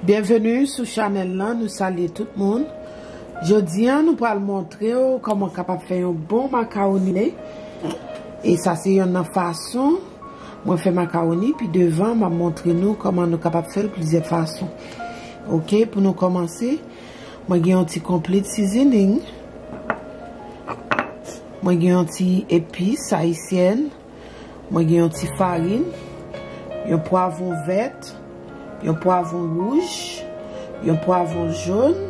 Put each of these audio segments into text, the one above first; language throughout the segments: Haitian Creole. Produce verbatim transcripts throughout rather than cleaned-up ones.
Byenveni sou chanèl lan, nou salye tout moun. Jodi a, nou pral montre w kòman w kapab fè yon bon makawoni. E sa se yonn nan fason mwen fè makawoni. Pi devan, m ap montre nou kòman nou kapab fè l plizyè fason. Oke, pou nou kòmanse, mwen gen yon ti complete seasoning. Mwen gen yon ti epis ayisyèn. Mwen gen yon ti farin, yon pwavwon vèt, yon pwavwon wouj, yon pwavwon jòn.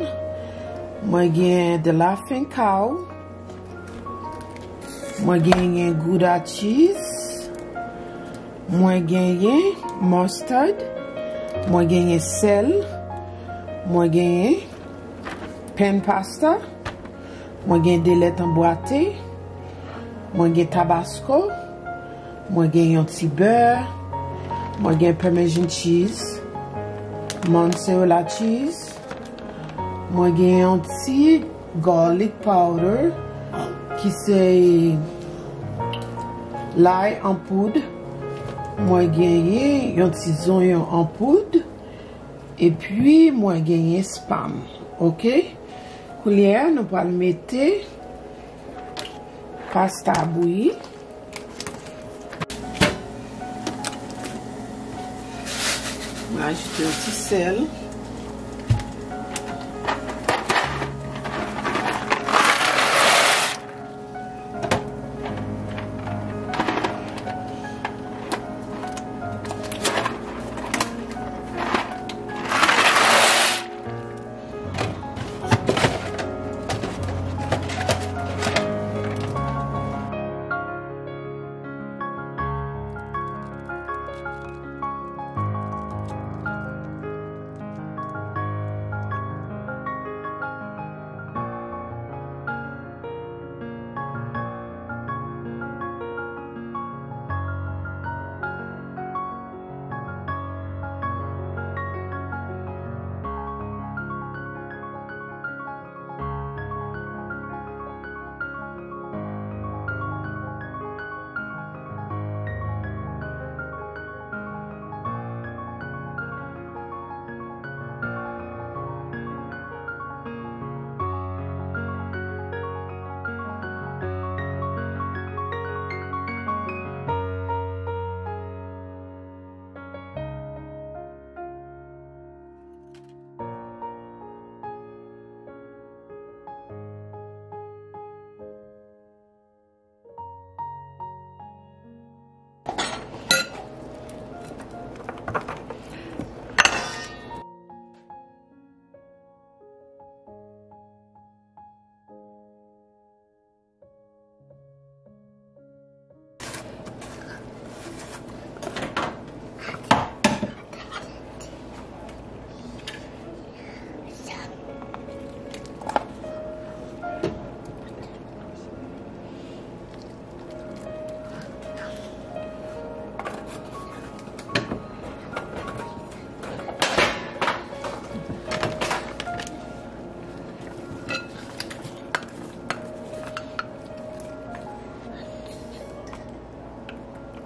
Mwen gen The Laughing Cow. Mwen genyen Gouda cheese. Mwen genyen mustard. Mwen genyen sèl. Mwen genyen pan pasta. Mwen gen de lèt anbwate. Mwen gen tabasko. Mwen gen yon ti bè. Mwen gen Parmesan cheese, mozzarella cheese. Mwen gen yon ti garlic powder ki se lay an poud. Mwen genyen yon ti zonyon an poud. Epi mwen genyen spam. Oke. Koulye a, nou pral mete pasta bouyi. Mwen ajoute yon ti sèl.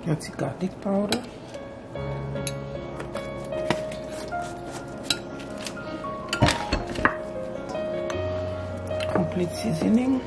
Yon ti garlic powder. Complete seasoning.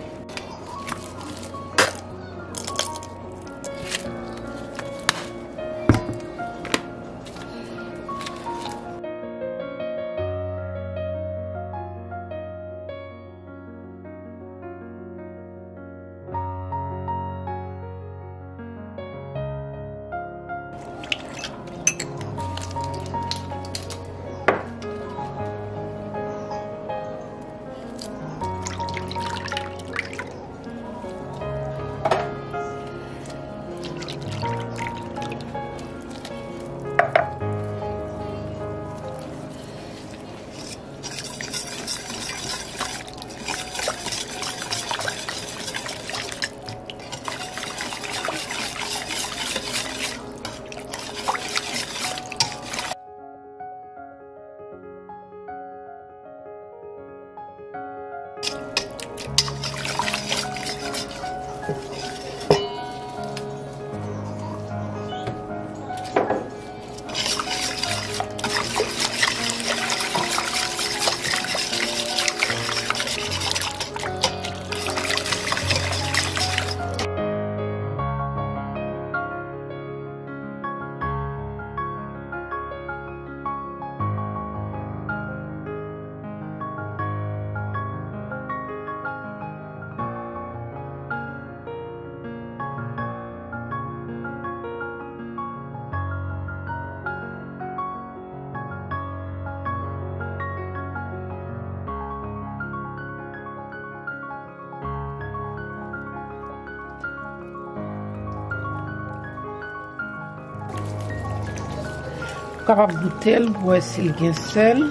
Kapab goute l pou wè si l gen sèl.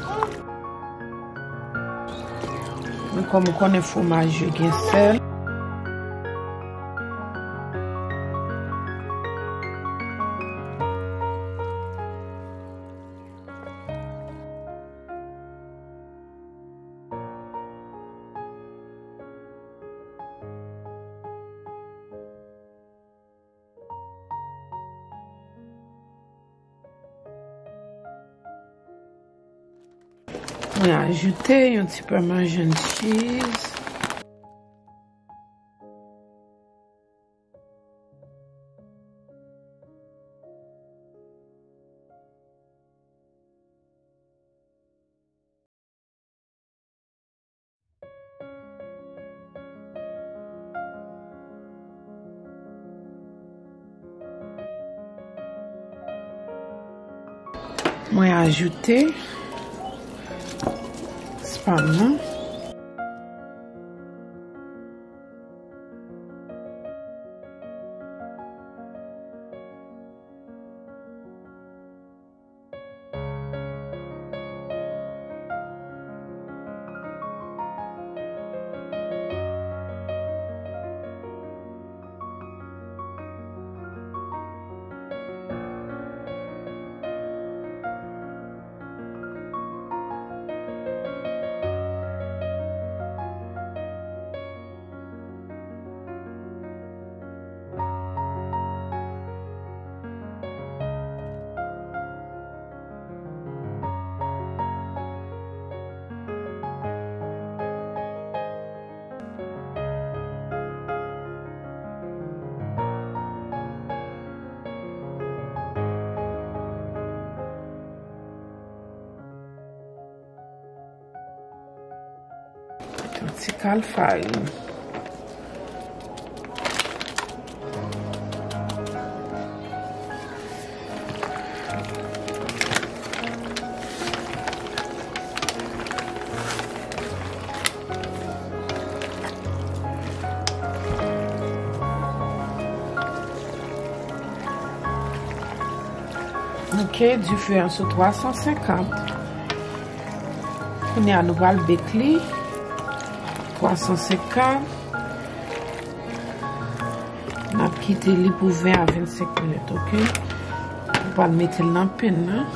Men kòm ou konnen fwomaj yo gen sèl. Mwen ajoute yon ti pèmajan cheese. Mwen ajoute spam nan. Yon ti kal farin. Ok, dife an sou twa san senkant. Kounye a nou pral bake li. Twa san senkant. N ap kite li pou ven a vennsenk minit, ok? Nou pral mete l nan pen nan.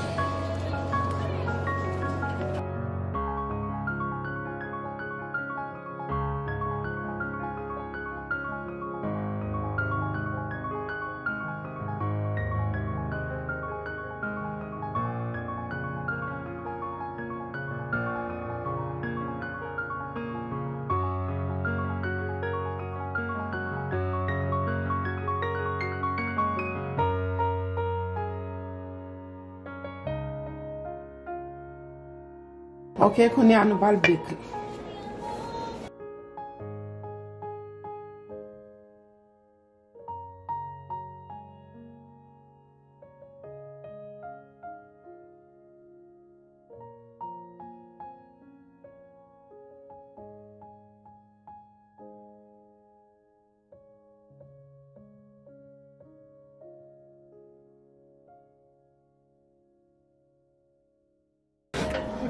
Ok, kounye a nou pral bake li.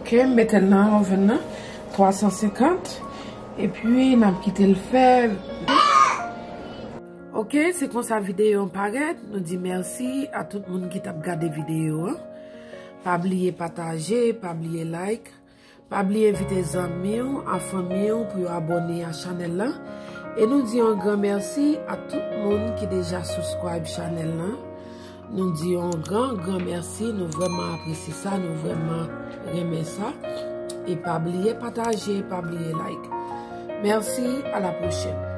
Ok, m mete l nan oven nan, twa san senkant, epi n ap kite l fè. Ok, se konsa videyo an parèt. Nou di mèsi a tout moun ki t ap gade videyo an. Pa bliye pataje, pa bliye like. Pa bliye envite zanmi w ak fanmi w pou yo abòne a chanèl la. E nou di yon gran mèsi a tout moun ki deja subscribe chanèl la. Nou di yon gran, gran mèsi. Nou vrèman apresye sa. Nou vrèman renmen sa. E pa bliye pataje, pa bliye like. Mèsi, a la pwochèn.